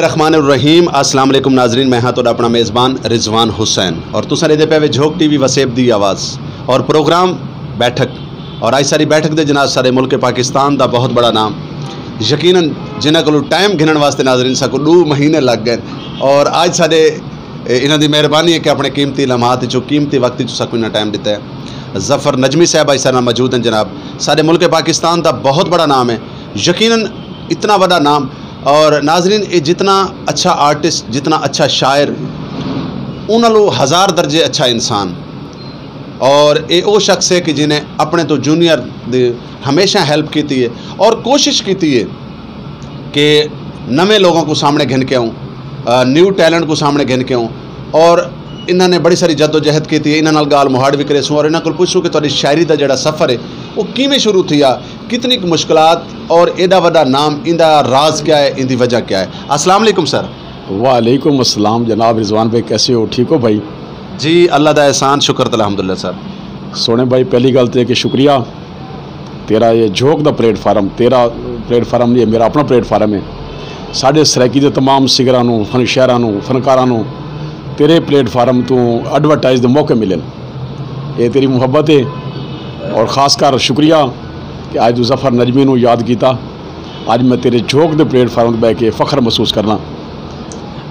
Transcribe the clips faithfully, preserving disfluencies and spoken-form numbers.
الرحمن الرحیم۔ السلام علیکم ناظرین، میں ہاں تہاݙا اپݨا میزبان رضوان حسین اور تساں ݙیہدے پئے وے جھوک ٹی وی وسیب دی آواز اور پروگرام بیٹھک۔ اور اڄ ساری بیٹھک دے جناب سارے ملک پاکستان دا بہت بڑا نام، یقیناً جنہاں کولوں ٹائم گھنݨ واسطے ناظرین ساکوں ݙو مہینے لڳ ڳئے اور اڄ ساݙے، اے، انہاں دی مہربانی ہے کہ اپݨے قیمتی لمحات وچوں قیمتی وقت وچوں ساکوں انہاں ٹائم ݙتا ہے۔ ظفر نجمی صاحب اڄ سارے نال موجود ہیں جناب، سارے ملک پاکستان دا بہت بڑا نام ہے یقیناً، اتنا وݙا نام۔ اور ناظرین، یہ جتنا اچھا آرٹسٹ، جتنا اچھا شاعر، انہاں لو ہزار درجے اچھا انسان۔ اور یہ وہ شخص ہے کہ جنہیں اپنے تو جونیئر دے ہمیشہ ہیلپ کیتی ہے اور کوشش کیتی ہے کہ نویں لوگوں کو سامنے گھن کے آؤں، نیو ٹیلنٹ کو سامنے گھن کے آؤں۔ اور انہاں نے بڑی ساری جد و جہد کیتی ہے، انہاں نال ڳالھ مہاڑ وی کریسوں اور انہاں کول پچھوں کہ تہاݙی شاعری دا جڑا سفر ہے، وہ کیویں شروع تھیا، کتنی کُ مشکلات اور ایݙا وݙا نام، ایندا راز کیا ہے، ایندی وجہ کیا ہے؟ السلام علیکم سر۔ وعلیکم السلام جناب رضوان بھائی، کیسے ہو؟ ٹھیک ہو بھائی؟ جی، اللہ دا احسان، شکر تے الحمدللہ سر۔ سوہݨے بھائی، پہلی ڳالھ تے کہ شکریہ، تیرا یہ جھوک دا پلیٹ فارم، تیرا پلیٹ فارم نہیں ہے، میرا اپݨا پلیٹ فارم ہے۔ ساݙے سرائیکی دے تمام سنگراں نوں، فن شاعراں نوں، فنکاراں نوں تیرے پلیٹ فارم توں ایڈورٹائز دے موقع ملن۔ اے تیری محبت ہے اور خاص کر شکریہ کہ اڄ توں ظفر نجمی نوں یاد کیتا۔ اڄ میں تیرے جھوک دے پلیٹ فارم تے ٻہہ کے فخر محسوس کرنا۔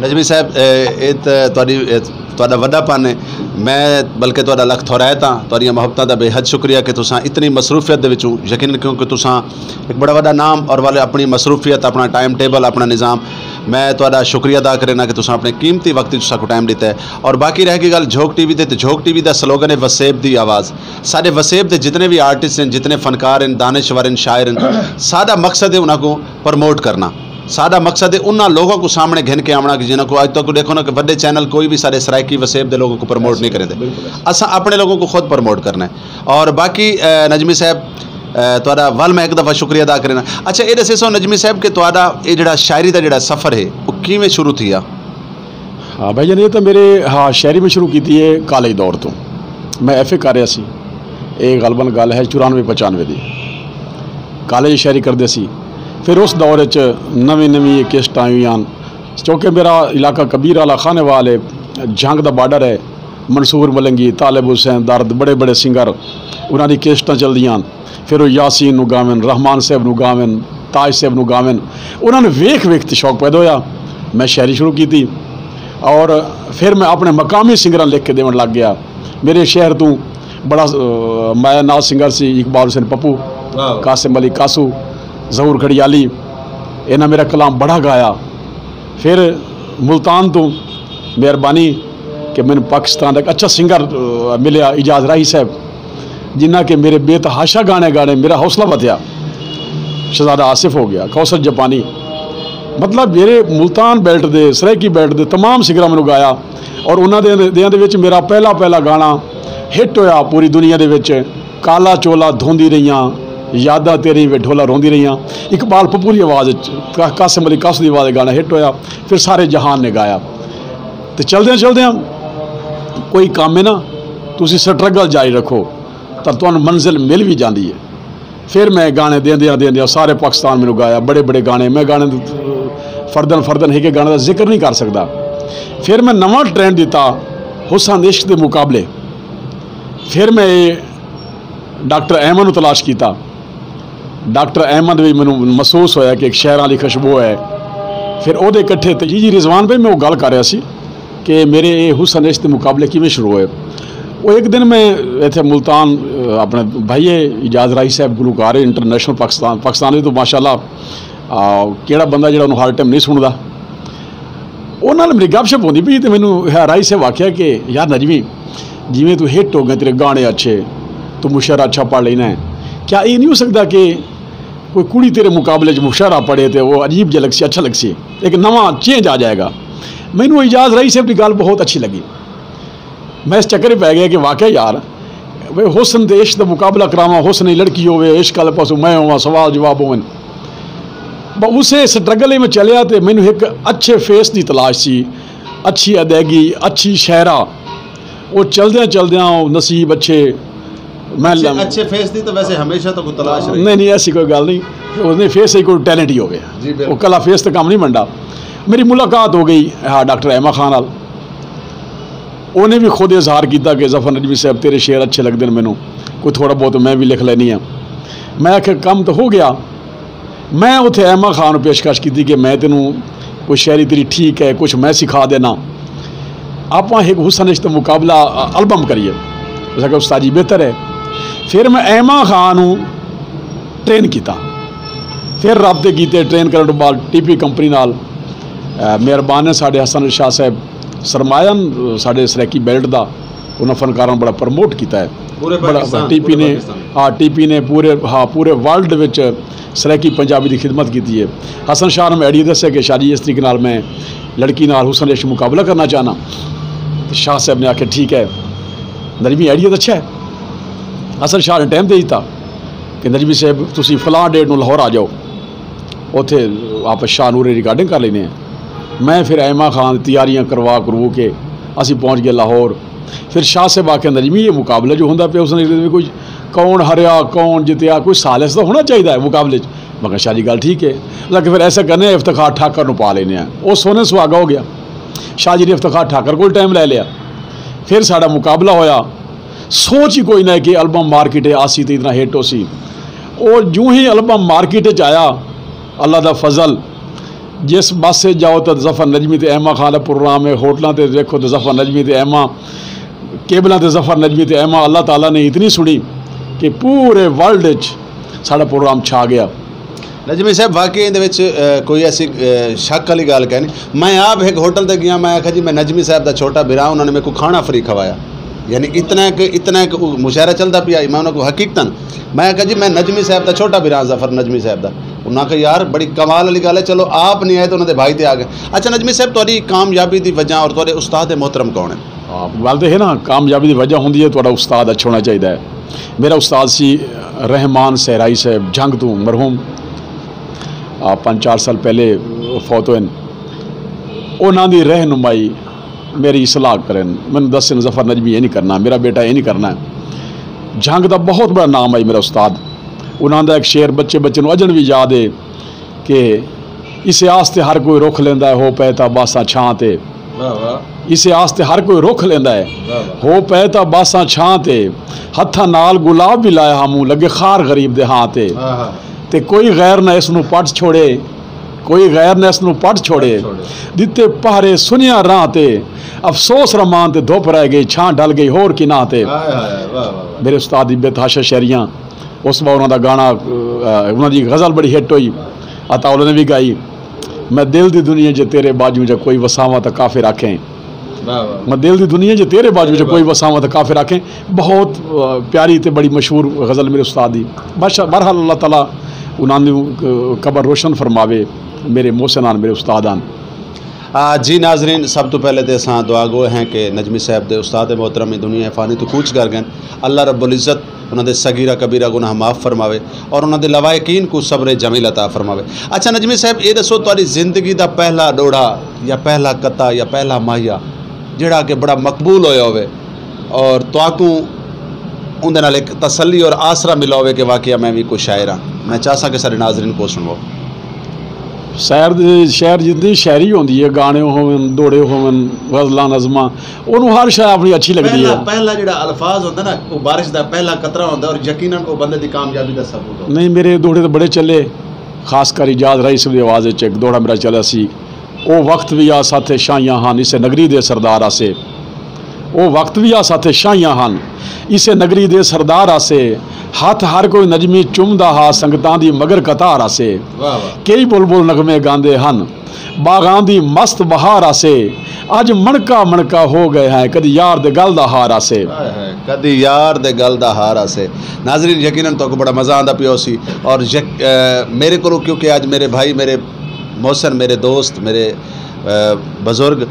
نجمی صاحب، اے، اے تے تہاݙی، اے تہاݙا وݙا پن ہے۔ میں بلکہ تہاݙا لکھ تھورائت ہاں، تہاݙیاں محبتاں دا بے حد شکریہ کہ تساں اتنی مصروفیت دے وچوں، یقیناً کیونکہ تساں ایک بڑا وݙا نام اور والے اپݨی مصروفیت، اپݨا ٹائم ٹیبل، اپݨا نظام، میں تہاݙا شکریہ ادا کرینا کہ تساں اپݨے قیمتی وقت وچ ساکوں ٹائم ݙتا ہے۔ اور باقی رہ ڳئی ڳالھ جھوک ٹی وی تے، تے جھوک ٹی وی دا سلوگن ہے وسیب دی آواز۔ ساݙے وسیب دے جتنے وی آرٹسٹ ہیں، جتنے فنکار ہیں، دانشور ہیں، شاعر ہیں، ساݙا مقصد ہے انہاں کوں پروموٹ کرنا۔ ساݙا مقصد ہے انہاں لوگوں کوں سامݨے گھن کے آوݨا کہ جنہاں کوں اڄ تک ݙیکھو نا کہ وݙے چینل کوئی وی ساݙے سرائیکی وسیب دے لوگوں کوں پروموٹ نہیں کریندے۔ اساں اپݨے لوگوں کوں خود پروموٹ کرنا ہے۔ اور باقی، اے، نجمی صاحب، اے، تہاݙا ول میں ہک دفعہ شکریہ ادا کرینا۔ اچھا، اے ݙسیسو نجمی صاحب کہ تہاݙا اے جڑا شاعری دا جڑا سفر ہے، او کیویں شروع تھیا؟ ہاں بھائی جان، یہ تو میرے، ہاں، شاعری میں شروع کیتی ہے کالج دور تو۔ میں ایف اے کر رہا سی، یہ غالباً ڳالھ ہے چورانوے پچانوے دی۔ کالج شاعری کردے سی، پھر اس دور وچ نویں نویں یہ کیسٹاں آئیاں، چونکہ میرا علاقہ کبیر والا خانے وال ہے، جھنگ دا بارڈر ہے، منصور ملنگی، طالب حسین درد، بڑے بڑے سنگر، انہاں دی کیسٹاں چلدیاں۔ پھر وہ یاسین نو گاون، رحمان صاحب نو گاون، تاج صاحب نو گاون، انہاں نے ویکھ ویکھ تے شوق پیدا ہویا۔ میں شاعری شروع کیتی اور پھر میں اپنے مقامی سنگراں لکھ کے دیون لگ گیا۔ میرے شہر تو بڑا، آ، مایا ناز سنگر سی اقبال حسین پپو، واہ۔ قاسم علی کاسو، ظہور کھڑیالی، انہاں میرا کلام بڑا گایا۔ پھر ملتان تو مہربانی کہ مینوں پاکستان دا ایک اچھا سنگر، آ، ملیا، اعجاز راہی صاحب، جنہاں کہ میرے بے تحاشا گانے گانے میرا حوصلہ ودھیا۔ شہزادہ آصف ہو گیا، کوثر جاپانی، مطلب میرے ملتان بیلٹ دے، سرائیکی بیلٹ دے تمام سنگراں مینوں گایا اور انہاں دے، دیاں دے وچ میرا پہلا، پہلا گانا ہٹ ہویا پوری دنیا دے وچ، کالا چولا دھوندی رہیاں، یاداں تیری وے ڈھولا روندی رہیاں۔ اقبال پپو دی آواز وچ، قا-، قاسم علی کاسو دی آواز وچ گانا ہٹ ہویا، پھر سارے جہان نے گایا۔ تے چلدیاں چلدیاں کوئی کم ہے نا، تسی سٹرگل جاری رکھو تاں تانوں منزل مل وی جاندی ہے۔ پھر میں گانے دیندیاں دیندیاں سارے پاکستان مینوں گایا، بڑے بڑے گانے۔ میں گانے فردن فردن ہک ہک گانے دا ذکر نہیں کر سکدا۔ پھر میں نواں ٹرینڈ دتا، حسن عشق دے مقابلے۔ پھر میں ڈاکٹر ایمن نوں تلاش کیتا۔ ڈاکٹر احمد وی مینوں محسوس ہویا کہ ایک شہراں والی خوشبو ہے۔ پھر او دے کٹھے تے جی، جی رضوان بھائی، میں او گل کر رہا سی کہ میرے اے حسن عشق دے مقابلے کیویں شروع ہوئے۔ او ایک دن میں ایتھے ملتان، آ، اپنے بھائی اعجاز راہی صاحب گلوکار ہے انٹرنیشنل پاکستان، پاکستان وچ تو ماشاءاللہ، آ، کیڑا بندہ جڑا انہوں ہر ٹائم نہیں سندا۔ انہاں نال میری گپ شپ ہوندی پئی تے مینوں راہی صاحب آکھیا کہ یار نجمی، جیویں توں ہٹ ہو گئے، تیرے گانے اچھے، توں مشاعرہ اچھا پڑھ لینا ہے، کیا اے نہیں ہو سکدا کہ کوئی کڑی تیرے مقابلے چ مشاعرہ پڑھے تے او عجیب جیہا لگسی، اچھا لگسی، ایک نواں چینج آ جائے گا؟ مینوں اعجاز راہی صاحب دی گل بہت اچھی لگی۔ میں اس چکر وچ پے گیا کہ واقعی یار، وے حسن تے عشق دا مقابلہ کراواں، حسن دی لڑکی ہووے، عشق والے پاسوں میں ہوواں، سوال جواب ہوون۔ بس اسے سٹرگل میں چلیا تے مینوں ایک اچھے فیس دی تلاش سی، اچھی ادائیگی، اچھی شاعرہ۔ او چلدیاں چلدیاں او نصیب اچھے، میں اچھے، لم- اچھے فیس دی تو ویسے ہمیشہ تو کوئی تلاش رہی۔ نہیں، نہیں، ایسی کوئی گل نہیں۔ اس نے فیس ہی کوئی ٹیلنٹ ہی ہووے۔ جی، بالکل۔ او کلا فیس تے کم نہیں بندا۔ میری ملاقات ہو گئی ہا ڈاکٹر ایما خان نال۔ انہیں بھی خود اظہار کیتا کہ ظفر نجمی صاحب، تیرے شعر اچھے لگدے نے مینوں، کوئی تھوڑا بہت میں بھی لکھ لینی ہاں۔ میں آکھیا کم تو ہو گیا۔ میں اتھے ایما خان نوں پیشکش کیتی کہ میں تینوں کوئی شاعری تیری ٹھیک ہے، کچھ میں سکھا دینا، آپاں ہک حسن عشق تے مقابلہ البم کریے۔ اس آکھیا استاد جی بہتر ہے۔ پھر میں ایما خان نوں ٹرین کیتا، پھر رابطے کیتے، ٹرین کرن توں بعد ٹی پی کمپنی نال، مہربان ہے ساڈے حسن شاہ صاحب، سرمایہ ساڈے سرائیکی بیلٹ دا، انہاں فنکاراں بڑا پروموٹ کیتا ہے۔ پورے بڑا پاکستان، ٹی پی پورے نے پاکستان۔ ہاں، ٹی پی نے پورے، ہاں، پورے ورلڈ وچ سرائیکی پنجابی دی خدمت کیتی ہے۔ حسن شاہ نے میں آئیڈیا دسیا کہ شاہ جی اس طریقے نال میں لڑکی نال حسن عشق مقابلہ کرنا چاہنا۔ تے شاہ صاحب نے آکھیا ٹھیک ہے، نجمی آئیڈیا تے اچھا ہے۔ حسن شاہ نے ٹائم دے دیتا کہ نجمی صاحب تسی فلاں ڈیٹ نوں لاہور آ جاؤ، اتھے آپ شاہ نور ریکارڈنگ کر لینے ہیں۔ میں پھر ایما خان تیاریاں کروا کرو کے اسی پہنچ گئے لاہور۔ پھر شاہ صاحب آکھے نجمی یہ مقابلہ جو ہوندا پیا اس نے کوئی کون ہریا کون جتیا، کوئی ثالث تو ہونا چاہیے ہے مقابلے چ۔ میں کہا شاہ جی گل ٹھیک ہے، لیکن پھر ایسا کرنے افتخار ٹھاکر نوں پا لینے ہیں۔ وہ سونے سہاگا ہو گیا۔ شاہ جی نے افتخار ٹھاکر کول ٹائم لے لیا۔ پھر ساڈا مقابلہ ہویا۔ سوچ ہی کوئی نہ کہ البم مارکیٹ اچ آسی تے اتنا ہٹ ہوسی۔ او جوں ہی البم مارکیٹ اچ آیا، اللہ دا فضل، جس بس اچ جاؤ تے ظفر نجمی تے ایما خان دا پروگرام ہے، ہوٹلاں تے ویکھو تے ظفر نجمی تے ایما، کیبلاں تے ظفر نجمی تے ایما، اللہ تعالیٰ نے اتنی سنی کہ پورے ورلڈ اچ ساڈا پروگرام چھا گیا۔ نجمی صاحب، واقعی ایندے وچ، اے، کوئی ایسی، اے، شک والی ڳالھ کائنی۔ میں آپ ہک ہوٹل تے ڳیا، میں آکھیا جی میں نجمی صاحب دا چھوٹا بھرا، انہاں نے میکوں کھانا فری کھوایا۔ یعنی اتنا کہ، اتنا کہ مشاعرہ چلدا پیا، میں انہاں کوں حقیقتاً، میں آکھیا جی میں نجمی صاحب دا چھوٹا بھرا، ظفر نجمی صاحب دا۔ انہاں آکھیا یار بڑی کمال والی ڳالھ ہے، چلو آپ نہیں آئے تو انہاں دے بھائی تے آ گئے۔ اچھا نجمی صاحب، تہاݙی کامیابی دی وجہ اور تہاݙے استاد محترم کون ہیں؟ ہاں، ڳالھ تے ہے نا، کامیابی دی وجہ ہوندی ہے تہاݙا استاد اچھا ہونا چاہیدا ہے۔ میرا استاد سی رحمان صحرائی صاحب جھنگ توں مرحوم، آ، پنج چار سال پہلے فوت ہوئے۔ انہاں دی رہنمائی میری اصلاح کرن، مینوں دسن ظفر نجمی یہ نہیں کرنا، میرا بیٹا یہ نہیں کرنا۔ جھنگ دا بہت بڑا نام ہے میرا استاد۔ انہاں دا ایک شعر بچے بچے نوں اجن بھی یاد ہے کہ اسے آستے ہر کوئی رخ لیندا ہے، ہو پئے تاں باساں چھاں تے۔ واہ واہ۔ اسے آستے ہر کوئی رخ لیندا ہے، واہ واہ۔ ہو پئے تاں باساں چھاں تے۔ ہتھاں نال گلاب بھی لایا ہموں، لگے خار غریب دے ہاں تے۔ ہاں ہاں۔ تے کوئی غیر نہ اس نوں پٹ چھوڑے، کوئی غیر نہ اس نوں پٹ چھوڑے۔ پٹ چھوڑے۔ دتے پہرے سنیا راہ تے، افسوس رمان تے دھپ رہ گئی، چھاں ڈھل گئی ہور کناں تے۔ ہائے ہائے، واہ واہ واہ۔ میرے استاد دی بے تحاشا شاعریاں۔ اس وقت انہاں دا گانا، آ، انہاں دی غزل بڑی ہٹ ہوئی، عطا اللہ نے بھی گائی، میں دل دی دنیا جے تیرے باجوں جا کوئی وساواں تاں کافر آکھیں۔ واہ واہ۔ میں دل دی دنیا جے تیرے باجوں جا کوئی وساواں تاں کافر آکھیں۔ بہت، آ، پیاری تے بڑی مشہور غزل میرے استاد دی۔ بش-، بہرحال اللہ تعالیٰ انہاں دی، آ، قبر روشن فرماوے، میرے محسن آن، میرے استاد آن۔ آ، جی ناظرین، سب تو پہلے تے اساں دعا گو ہیں کہ نجمی صاحب دے استاد محترم دنیا فانی تو کوچ کر گئے۔ اللہ رب العزت انہاں دے صغیرہ کبیرہ گناہ معاف فرماوے اور انہاں دے لواحقین کو صبر جمیل عطا فرماوے۔ اچھا نجمی صاحب، اے دسو تہاݙی زندگی دا پہلا ݙوہڑا یا پہلا قطعہ یا پہلا ماہیہ جڑا کہ بڑا مقبول ہویا ہوئے اور تہاکوں اوندے نال ہک تسلی اور آسرا ملا ہوئے کہ واقعہ میں وی کوئی شاعر ہاں۔ میں چاہساں کہ ساݙے ناظرین کو سنو۔ شاعر دی، شاعر جتنی شاعری ہوندی ہے، گانے ہوون، ݙوہڑے ہوون، غزلاں، نظماں، اونوں ہر شے اپݨی اچھی لگدی ہے۔ پہلا، پہلا جڑا الفاظ ہوندا نا، وہ بارش دا پہلا قطرہ ہوندا اور یقیناً وہ بندے دی کامیابی دا ثبوت ہوندا۔ نہیں، میرے ݙوہڑے تاں بڑے چلے، خاص کر اعجاز راہی صاحب دی آواز وچ ہک ݙوہڑا میرا چلیا سی، او وقت وی آ ساتھے شاہیاں ہن، اسے نگری دے سردار آسے۔ او وقت وی آ ساتھے شاہیاں ہن، اسے نگری دے سردار آسے۔ ہتھ ہر کوئی نجمی چمدا ہا، سنگتاں دی مگر قطار آسے۔ واہ واہ۔ کئی بلبل نغمے گاندے ہن، باغاں دی مست بہار آسے۔ اج مݨکا مݨکا ہو گئے ہیں، کدی یار دے گل دا ہار آسے۔ ہائے ہائے، کدی یار دے گل دا ہار آسے۔ ناظرین، یقیناً تہاکوں بڑا مزہ آندا پیا ہوسی۔ اور یک-، اے، میرے کولوں، کیونکہ اج میرے بھائی، میرے محسن، میرے دوست، میرے، اے، بزرگ،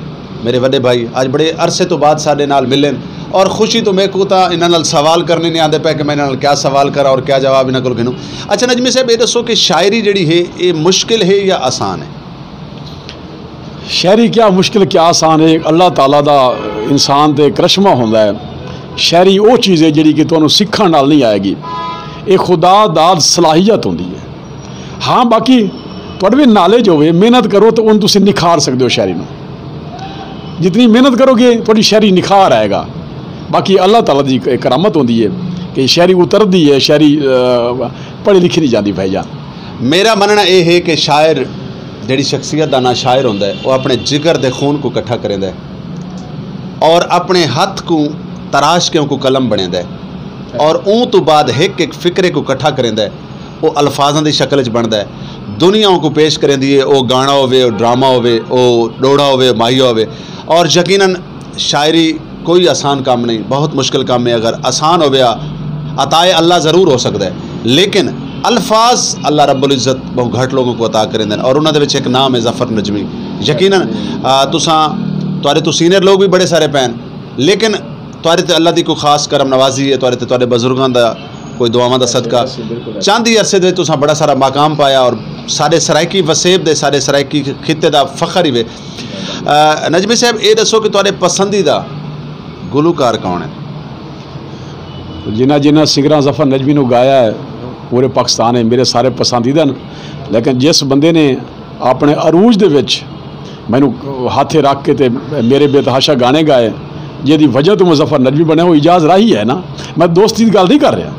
میرے وݙے بھائی اج بڑے عرصے تو بعد ساݙے نال ملن اور خوشی تو میکوں تاں انہاں نال سوال کرݨے نہیں آندے پئے کہ میں انہاں نال کیا سوال کراں اور کیا جواب انہاں کول گھنوں۔ اچھا نجمی صاحب، اے دسو کہ شاعری جڑی ہے، اے مشکل ہے یا آسان ہے؟ شاعری کیا مشکل، کیا آسان ہے؟ اللہ تعالیٰ دا انسان تے کرشمہ ہوندا ہے۔ شاعری او چیز ہے جڑی کہ تانوں سکھݨ نال نہیں آئے گی، اے خدا داد صلاحیت ہوندی ہے۔ ہاں، باقی تہاݙے وچ نالج ہووے، محنت کرو، تاں اوں تسیں نکھار سڳدے ہو شاعری نوں۔ جتنی محنت کرو گے، تہاݙی شاعری نکھار آئے گا۔ باقی اللہ تعالیٰ دی ایک کرامت ہوندی ہے کہ شاعری اتردی ہے، شاعری، آ، پڑھی لکھی نہیں جاندی، بھائی جان۔ میرا مننا اے ہے کہ شاعر، جیڑھی شخصیت دا ناں شاعر ہوندا ہے، او اپݨے جگر دے خون کوں اکٹھا کریندا ہے اور اپݨے ہتھ کوں تراش کے اونکوں قلم بݨیندا ہے اور اوں توں بعد ہک ہک فقرے کوں اکٹھا کریندا ہے۔ او الفاظاں دی شکل وچ بݨدا ہے۔ دنیا اونکوں پیش کریندی ہے، او گانا ہووے، او ڈرامہ ہووے، او ݙوہڑا ہووے، ماہیا ہووے۔ اور یقیناً شاعری کوئی آسان کم نہیں، بہت مشکل کم ہے۔ اگر آسان ہوویا، عطائے اللہ ضرور ہو سڳدا ہے، لیکن الفاظ اللہ رب العزت بہت گھٹ لوگوں کو عطا کریندے ہیں، اور انہاں دے وچ ایک نام ہے ظفر نجمی۔ یقیناً، آ، تساں، تہاݙے توں سینئر لوگ بھی بڑے سارے پئے ہن، لیکن تہاݙے تے اللہ دی کوئی خاص کرم نوازی ہے، تہاݙے تے تہاݙے بزرگاں دا کوئی دعاواں دا صدقہ۔ بالکل، بالکل۔ چند ہی عرصے دے وچ تساں بڑا سارا مقام پایا اور سارے سرائیکی وسیب دے، سارے سرائیکی خطے دا فخر ہی وے۔ آ، نجمی صاحب، اے ݙسو کہ تہاݙے پسندیدہ گلوکار کون ہے؟ جنہاں جنہاں سنگراں ظفر نجمی نوں گایا ہے، پورے پاکستان ہے، میرے سارے پسندیدہ ہن، لیکن جس بندے نے اپݨے عروج دے وچ مینوں ہتھ رکھ کے تے میرے بے تحاشا گانے گائے، جیندی وجہ توں میں ظفر نجمی بݨیا، او اعجاز راہی ہے نا۔ میں دوستی دی ڳالھ نہیں کر رہا۔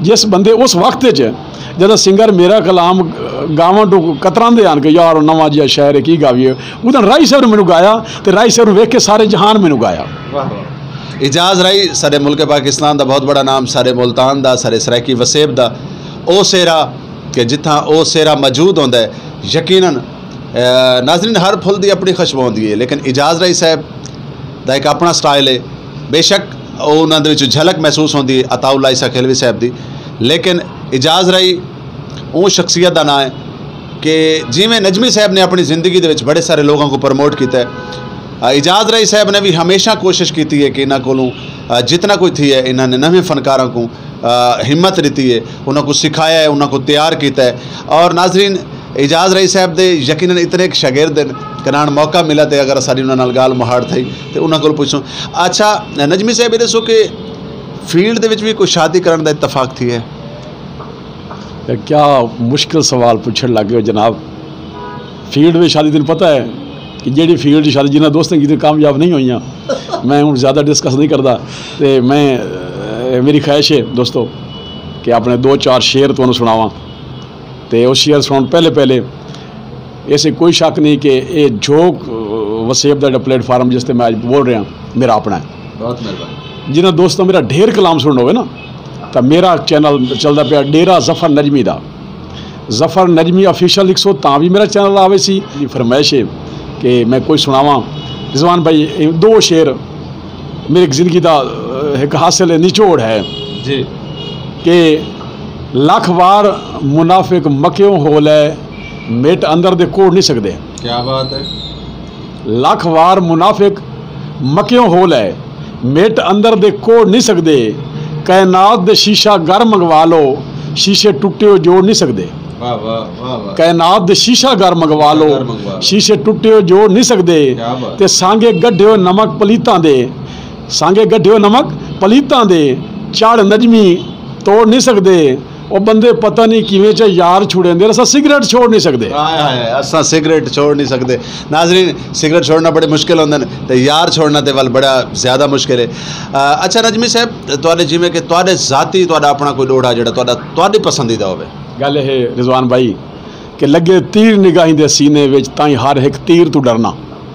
جس بندے اس وقت وچ جݙاں سنگر میرا کلام گاوݨ توں کتراندے ہن کہ یار، او نواں جیہا شاعر ہے، کی گاویے، اوں دن راہی صاحب نے مینوں گایا تے راہی صاحب نوں ویکھ کے سارے جہان مینوں گایا۔ واہ واہ۔ اعجاز راہی سارے ملک پاکستان دا بہت بڑا نام، سارے ملتان دا، سارے سرائیکی وسیب دا۔ او سہرا کہ جتھاں او سہرا موجود ہوندا ہے، یقیناً، اے، ناظرین، ہر پھل دی اپݨی خوشبو ہوندی ہے، لیکن اعجاز راہی صاحب دا ایک اپݨا سٹائل ہے۔ بے شک او انہاں دے وچ جھلک محسوس ہوندی ہے عطاء اللہ عیسیٰ کھلوی صاحب دی، لیکن اعجاز راہی اوں شخصیت دا ناں ہے کہ جیویں نجمی صاحب نے اپݨی زندگی دے وچ بڑے سارے لوگاں کوں پروموٹ کیتا ہے، آ، اعجاز راہی صاحب نے وی ہمیشہ کوشش کیتی ہے کہ انہاں کولوں، آ، جتنا کوئی تھی ہے، انہاں نے نویں فنکاراں کوں، آ، ہمت ݙتی ہے، انہاں کوں سکھایا ہے، انہاں کوں تیار کیتا ہے۔ اور ناظرین، اعجاز راہی صاحب دے یقیناً اتنے ایک شاگرد ہن، کنان موقع ملا تے اگر اساݙی انہاں نال ڳالھ مہاڑ تھئی تے انہاں کول پچھوں۔ اچھا نجمی صاحب، اے ݙسو کہ فیلڈ دے وچ وی کوئی شادی کرݨ دا اتفاق تھی ہے؟ یار، کیا مشکل سوال پچھݨ لگ ڳئے ہو جناب۔ فیلڈ وچ شادی، تینوں پتہ ہے کہ جیڑھی فیلڈ شادی جنہاں دوستاں کیتی کامیاب نہیں ہوئیاں، میں ہݨ زیادہ ڈسکس نہیں کردا۔ تے میں، اے، میری خواہش ہے دوستو کہ اپݨے دو چار شعر تہانوں سݨاواں۔ تے او شعر سݨاوݨ پہلے پہلے ایسے کوئی شک نہیں کہ اے جھوک، اے، وسیب دا جیڑھا پلیٹ فارم جس تے میں اڄ بول رہا، میرا اپݨا ہے۔ بہت مہربانی۔ جنہاں دوستاں میرا ڈھیر کلام سݨݨا ہووے نا، تاں میرا چینل چلدا پیا ڈیرہ ظفر نجمی دا، ظفر نجمی آفیشل لکھسو تاں وی میرا چینل آوے سی۔ میری فرمائش ہے کہ میں کوئی سݨاواں۔ رضوان بھائی، اے دو شعر میری زندگی دا، اے، ہک حاصل نچوڑ ہے۔ جی۔ کہ لکھ وار منافق مکیوں ہو لے، مٹ اندر دے کوڑ نہیں سڳدے۔ کیا بات ہے۔ لکھ وار منافق مکیوں ہو لے، مٹ اندر دے کوڑ نہیں سڳدے۔ کائنات دے شیشہ گر منگوا لو، شیشے ٹٹے ہو جوڑ نہیں سڳدے۔ واہ، واہ، واہ، واہ۔ کائنات دے شیشہ گر منگوا لو، گر منگوا لو۔ شیشے ٹٹے ہو جوڑ نہیں سڳدے۔ کیا بات۔ تے سانگے گڈھے ہوئے نمک پلیتاں دے، سانگے گڈھے ہوئے نمک پلیتاں دے، چڑھ نجمی توڑ نہیں سڳدے۔ او بندے پتہ نہیں کیویں چا یار چھڑیندے، اساں سگریٹ چھوڑ نہیں سڳدے۔ ہائے ہائے، اساں سگریٹ چھوڑ نہیں سڳدے۔ ناظرین، سگریٹ چھوڑنا بڑے مشکل ہوندے نے، تے یار چھوڑنا تے ول بڑا زیادہ مشکل ہے۔ آ، اچھا نجمی صاحب، تہاݙے جیویں کہ تہاݙے ذاتی، تہاݙا اپݨا کوئی ݙوہڑا جیڑھا تہاݙا، تہاݙی پسندیدہ ہووے؟ ڳالھ اے ہے رضوان بھائی کہ لڳے تیر نگاہیں دے سینے وچ، تائیں ہر ہک تیر توں ݙرنا۔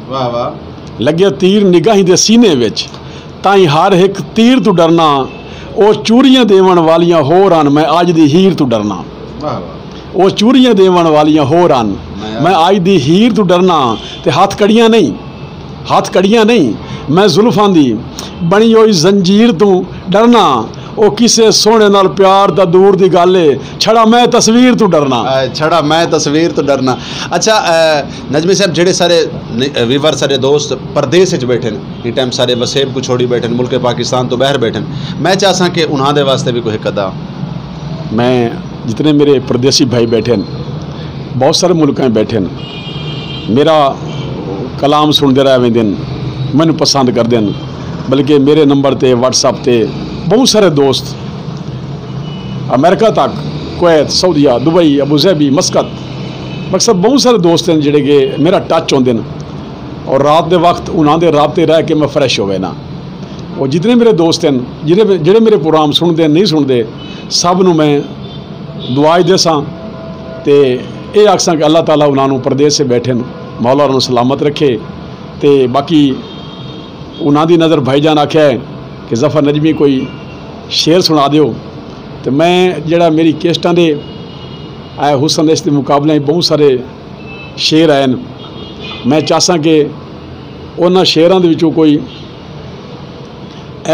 واہ واہ۔ لڳے تیر نگاہیں دے سینے وچ، تائیں ہر ہک تیر توں ݙرنا۔ او چوریاں ݙیوݨ والیاں ہور ہن، میں اڄ دی ہیر توں ݙرنا۔ واہ واہ۔ او چوریاں ݙیوݨ والیاں ہور ہن، میں میں اڄ دی ہیر توں ݙرنا۔ تے ہتھ کڑیاں نہیں، ہتھ کڑیاں نہیں، میں زلفاں دی بݨی ہوئی زنجیر توں ݙرنا۔ او کسے سوہݨے نال پیار تاں دور دی ڳالھ اے، چھڑا میں تصویر توں ݙرنا۔ آئے، چھڑا میں تصویر توں ݙرنا۔ اچھا، اے، نجمی صاحب، جیڑھے سارے ن-، ویور، سارے دوست پردیس وچ ٻیٹھن، ایں ٹائم سارے وسیب کوں چھوڑی ٻیٹھن، ملک پاکستان توں ٻاہر ٻیٹھن، میں چاہساں کہ انہاں دے واسطے وی کوئی ہک ادھا۔ میں جتنے میرے پردیسی بھائی ٻیٹھن، بہت سارے ملکاں بیٹھن، میرا کلام سݨدے رہ ویندن، مینوں پسند کردن، بلکہ میرے نمبر تے، واٹس ایپ تے بہت سارے دوست امریکہ تک، کویت، سعودیہ، دبئی، ابوظہبی، مسقط، مقصد، بہت سارے دوست ہیں جڑے کہ میرا ٹچ ہوندے ہیں اور رات دے وقت انہاں دے رابطے رہ کے میں فریش ہو وینا۔ اور جتنے میرے دوست ہیں، جڑے جڑے میرے پروگرام سنتے ہیں، نہیں سنتے، سب نو میں دعا ہی دساں تے اے آکھساں کہ اللہ تعالیٰ انہاں نو پردیس سے بیٹھے مولا انہاں نو سلامت رکھے۔ تے باقی انہاں دی نظر بھائی جان آکھیا ہے کہ ظفر نجمی کوئی شعر سنا دیو۔ تے میں جڑا میری کیسٹاں دے اے حسن عشق دے مقابلے بہت سارے شعر آئے ہیں، میں چاہساں کہ انہاں شعراں دے وچوں کوئی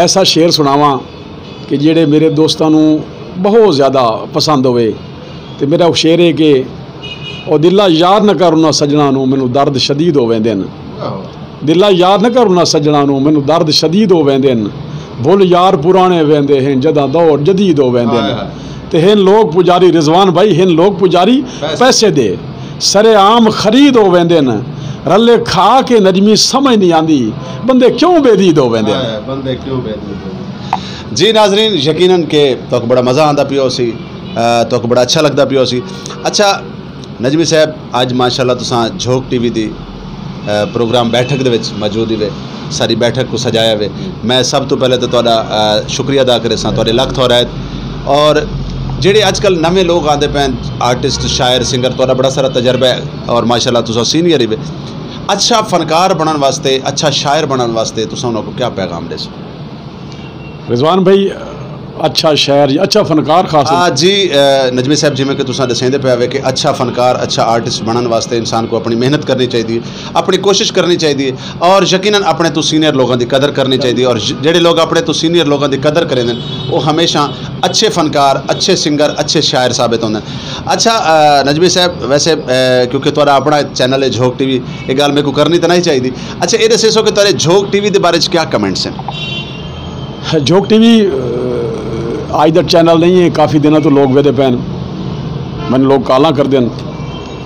ایسا شعر سناواں کہ جڑے میرے دوستاں نوں بہت زیادہ پسند ہوئے۔ تے میرا شعر ہے کہ او دلا یاد نہ کر انہاں سجنا نوں، مینوں درد شدید ہو ویندے نے۔ دلا یاد نہ کر انہاں سجنا نوں، مینوں درد شدید ہو ویندے نے۔ بھل یار پرانے ویندے ہیں جداں دور جدید ہو ویندے نے۔ تے ہن لوگ پجاری، رضوان بھائی، ہن لوگ پجاری پیسے دے سرے عام خرید ہو ویندے نے۔ رلے کھا کے نجمی سمجھ نہیں آندی، بندے کیوں بے دید ہو ویندے نے۔ جی ناظرین، یقیناً کہ تہاکوں بڑا مزہ آندا پیا ہوسی، تہاکوں بڑا اچھا لگدا پیا ہوسی۔ اچھا نجمی صاحب، اج ماشاءاللہ تساں جھوک ٹی وی دی پروگرام بیٹھک دے وچ موجود ہی وے، ساری بیٹھک کو سجایا وے۔ میں سب تو پہلے تو تہاڈا شکریہ ادا کرے ساں، تہاڈے لکھ تھورائت۔ اور جڑے اج کل نویں لوگ آندے پین، آرٹسٹ، شاعر، سنگر، تہاڈا بڑا سارا تجربہ ہے اور ماشاءاللہ تساں سینئر ہی وے۔ اچھا فنکار بنن واسطے، اچھا شاعر بنن واسطے تساں انہاں کو کیا پیغام دے سو؟ رضوان بھائی، اچھا شاعر یا اچھا فنکار خاص طور آ جی نجمی صاحب، جویں کہ تساں ڈسیندے پے ہوے کہ اچھا فنکار، اچھا آرٹسٹ بنن واسطے انسان کو اپنی محنت کرنی چاہیے، اپنی کوشش کرنی چاہیے اور یقیناً اپنے تو سینئر لوگوں دی قدر کرنی چاہیے اور جڑے لوگ اپنے تو سینئر لوگوں دی قدر کریں وہ ہمیشہ اچھے فنکار، اچھے سنگر، اچھے شاعر ثابت ہوندے۔ اچھا نجمی صاحب، ویسے کیونکہ تہاڈا اپنا چینل ہے جھوک ٹی وی، یہ گل میرے کو کرنی تو نہیں چاہیے۔ اچھا یہ دسے سو کہ تہاڈے جھوک ٹی وی دے بارے چ کیا کمنٹس ہیں؟ جھوک ٹی وی اج دا چینل نہیں ہے، کافی دنوں تو لوگ ویدے پین، مینوں لوگ کالاں کردے ہیں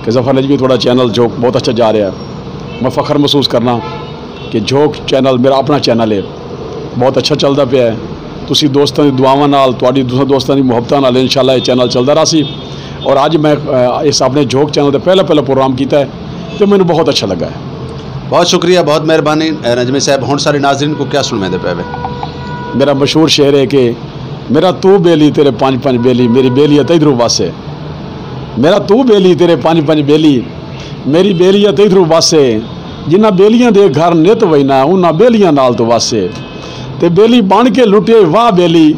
کہ ظفر نجمی تہاڈا چینل جھوک بہت اچھا جا رہا ہے۔ میں فخر محسوس کرنا کہ جھوک چینل میرا اپنا چینل ہے، بہت اچھا چلدا پیا ہے۔ تسی دوستاں دی دعاواں نال، تہاڈی دوسرے دوستاں دی محبتاں نال انشاءاللہ یہ چینل چلدا رہسی۔ اور اج میں اس اپنے جھوک چینل تے پہلا پہلا پروگرام کیتا ہے تے مینوں بہت اچھا لگا ہے۔ بہت شکریہ، بہت مہربانی نجمی صاحب۔ ہن سارے ناظرین کو کیا سنویندے پے وے؟ میرا مشہور شعر ہے کہ میرا تو بیلی تیرے پنج پنج بیلی، میری بیلی تے ادھروں واسے۔ میرا تو بیلی تیرے پنج پنج بیلی، میری بیلی تے ادھروں واسے۔ جنہاں بیلیاں دے گھر نت وینا انہاں بیلیاں نال تو واسے۔ تے بیلی بن کے لٹے واہ بیلی،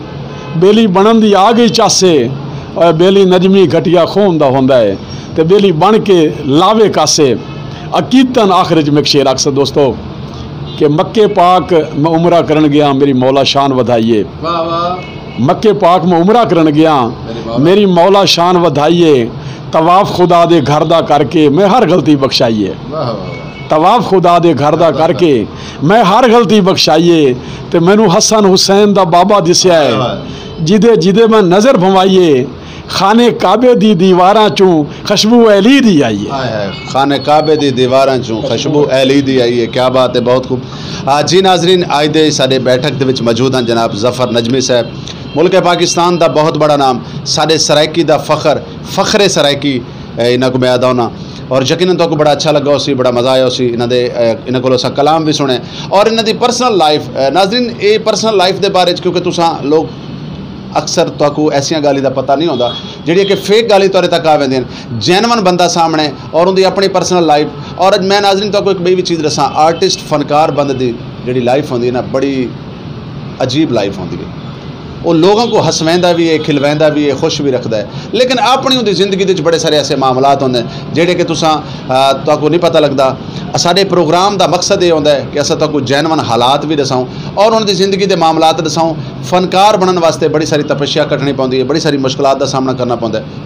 بیلی بنن دی آ گئی چاسے۔ اے بیلی نجمی گھٹیا خون دا ہوندا ہے تے بیلی بن کے لاوے کاسے۔ عقیدتاً آخر وچ میں ایک شعر آکھساں دوستو کہ مکے پاک میں عمرہ کرن گیا، میری مولا شان ودھائیے۔ مکے پاک میں عمرہ کرن گیا، میری مولا شان ودھائیے۔ طواف خدا دے گھر دا کر کے میں ہر غلطی بخشائیے۔ طواف خدا دے گھر دا کر کے میں ہر غلطی بخشائیے۔ تے مینوں حسن حسین دا بابا دسیا ہے، جدے جدے میں نظر بھوائیے۔ خانے کعبے دی دیواراں چوں خشبو علی دی آئی ہے۔ خانے کعبے دی دیواراں چوں خشبو علی دی آئی ہے۔ کیا بات ہے، بہت خوب۔ جی ناظرین، آج دے ساڈے بیٹھک دے وچ موجود ہیں جناب ظفر نجمی صاحب، ملک پاکستان دا بہت بڑا نام، ساڈے سرائیکی دا فخر، فخر سرائیکی۔ انہاں کو میں ادا ہونا اور یقیناً تو کو بڑا اچھا لگا ہوسی، بڑا مزہ آیا ہوسی۔ انہاں دے انہاں کو اساں کلام بھی سنے اور انہاں دی پرسنل لائف۔ ناظرین، اے پرسنل لائف دے بارے چ کیونکہ تساں لوگ اکثر تو کو ایسیاں گالی دا پتہ نہیں ہوندا جڑی کہ فیک گالی تورے تک آ ویندین۔ جینون بندہ سامنے اور ان دی اپنی پرسنل لائف۔ اور اج میں ناظرین تو کو ایک بئی بھی چیز رساں، آرٹسٹ، فنکار بندے دی جڑی لائف ہوندی ہے نا، بڑی عجیب لائف ہوندی ہے۔ وہ لوگوں کو ہسویندا بھی ہے، کھلویندا بھی ہے، خوش بھی رکھدا ہے، لیکن اپنی اندی زندگی دے وچ بڑے سارے ایسے معاملات ہوندے ہیں جڑے کہ تساں تہاکوں نہیں پتہ لگدا۔ ساڈے پروگرام دا مقصد یہ ہوندا ہے کہ اساں تہاکوں جینون حالات بھی دساؤں اور ان دی زندگی دے معاملات دساؤں۔ فنکار بنن واسطے بڑی ساری تپسیا کٹنی پوندی ہے، بڑی ساری مشکلات دا سامنا کرنا پوندا ہے۔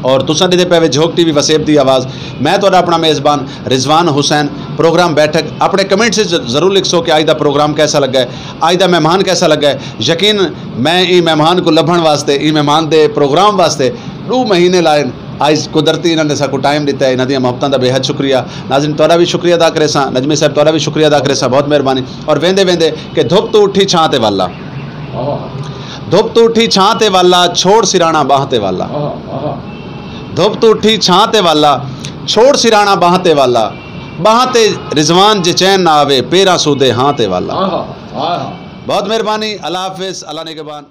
اور تساں ڈیدے پے وے جھوک ٹی وی وسیب دی آواز، میں تہاڈا اپنا میزبان رضوان حسین۔ پروگرام بیٹھک، اپنے کمنٹس وچ ضرور لکھسو کہ اج دا پروگرام کیسا لگا ہے، اج دا مہمان کیسا لگا ہے۔ یقین میں ایں مہمان کو لبھن واسطے، ایں مہمان دے پروگرام واسطے ڈو مہینے لائن۔ اج قدرتی انہاں نے ساکو ٹائم دیتا ہے، انہاں دی محبتاں دا بے حد شکریہ۔ ناظرین تہاڈا بھی شکریہ ادا کرے ساں، نجمی صاحب تہاڈا بھی شکریہ ادا کرے ساں، بہت مہربانی۔ اور ویندے ویندے کہ دھپ تو اٹھی چھاں تے والا، دھپ تو اٹھی چھاں تے والا، چھوڑ سرانا باہ تے والا۔ دھپ تو اٹھی چھاں تے والا، چھوڑ سراݨا ٻانہہ تے والا، ٻانہہ تے رضوان جے چین نہ آوے، پیراں سودے ہاں تے والا۔ ہاں ہاں ہاں ہاں بہت مہربانی، اللہ حافظ، اللہ نگہبان۔